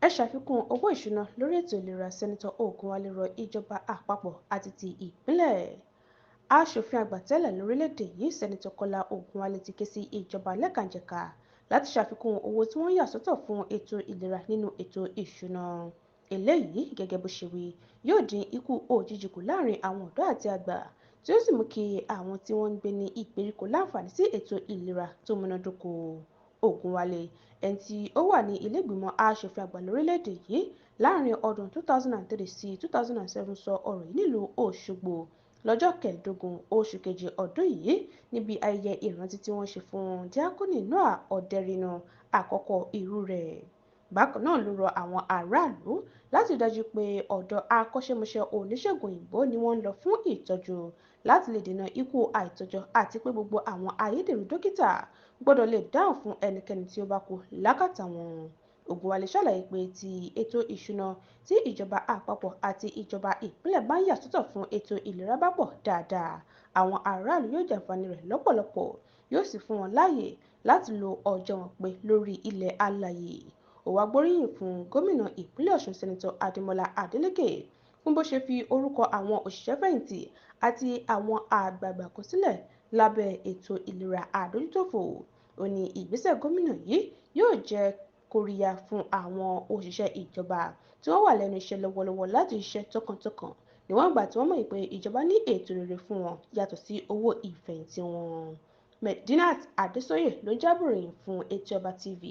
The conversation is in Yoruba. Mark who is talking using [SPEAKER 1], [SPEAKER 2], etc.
[SPEAKER 1] Ẹ ṣàfikún owó ìṣúná lórí ètò ìlera. Sẹ́nitọ́ Ògúnwálé rọ ìjọba àpapọ̀ àti ti ìpínlẹ̀. Aṣòfin àgbà tẹ́lẹ̀ lórílẹ̀‐èdè yìí, Sẹ́nitọ́ Kọ́lá Ògúnwálé, ti ké sí ìjọba lẹ́kànjẹ̀ka láti ṣàfikún owó tí wọ́n yà sọ́tọ̀ fún ètò ìlera nínú ètò ìṣúná. Eléyìí, gẹ́gẹ́ bó ṣe wí, yóò dín ikú òjijì kù láàrin àwọn ọ̀dọ́ àti àgbà, tí ó sì mú kí àwọn tí wọ́n ń gbé ní ìgbèríko láǹfààní sí ètò ìlera tó múnádóko. Ògúnwálé, ẹni tí ó wà ní ilé-ìgbìmọ̀ aṣòfin àgbà lórílẹ̀‐èdè yìí láàrin ọdún 2003 sí 2007, sọ ọ̀rọ̀ yìí nílùú Òṣogbo lọ́jọ́ 15 oṣù keje ọdún yìí níbi ayẹyẹ ìrántí tí wọ́n ṣe fún Díákónì Noah Ọ̀dẹ́rìnà àkọ́kọ́ irú rẹ̀. Bákan náà ló rọ àwọn aráàlú láti rí dájú pé ọ̀dọ̀ akọ́ṣẹ́mọṣẹ́ oníṣègùn òyìnbó ni wọ́n ń lọ fún ìtọ́jú láti lè dènà ikú àìtọ́jọ́, àti pé gbogbo àwọn ayédèrú dókítà gbọ́dọ̀ lè dáhùn fún ẹnikẹ́ni tí ó bá kú lákàtà wọn. Ògúnwálé ṣàlàyé pé tí ètò ìṣúná tí ìjọba àpapọ̀ àti ìjọba ìpínlẹ̀ bá ń yà sọ́tọ̀ fún ètò ìlera bá pọ̀ dáadáa, àwọn aráàlú yóò jàǹfààní rẹ̀ lọ́pọ̀lọpọ̀, yóò sì fún wọn láàyè láti lo ọjọ́ wọn pé lórí ilẹ̀ alààyè. Ó wá gbóríyìn fún gómìnà ìpínlẹ̀ Ọ̀ṣun, Sẹ́nitọ́ Adémọ́lá Adélékè, fún bó ṣe fi orúkọ àwọn òṣìṣẹ́fẹ̀yìntì àti àwọn àgbààgbà kan sílẹ̀ lábẹ́ ètò ìlera àdójútòfò. Ó ní ìgbésẹ̀ gómìnà yìí yóò jẹ́ kóríyá fún àwọn òṣìṣẹ́ ìjọba tí wọ́n wà lẹ́nu iṣẹ́ lọ́wọ́lọ́wọ́ láti ṣiṣẹ́ tọkàntọkàn níwọ̀n ìgbà tí wọ́n mọ̀ pé ìjọba ní ètò rere fún wọn yàtọ̀ sí owó ìfẹ̀yìntì wọn. Medinat Adesoye ló ń jábọ̀ ròyìn fún Etí Ọba TV.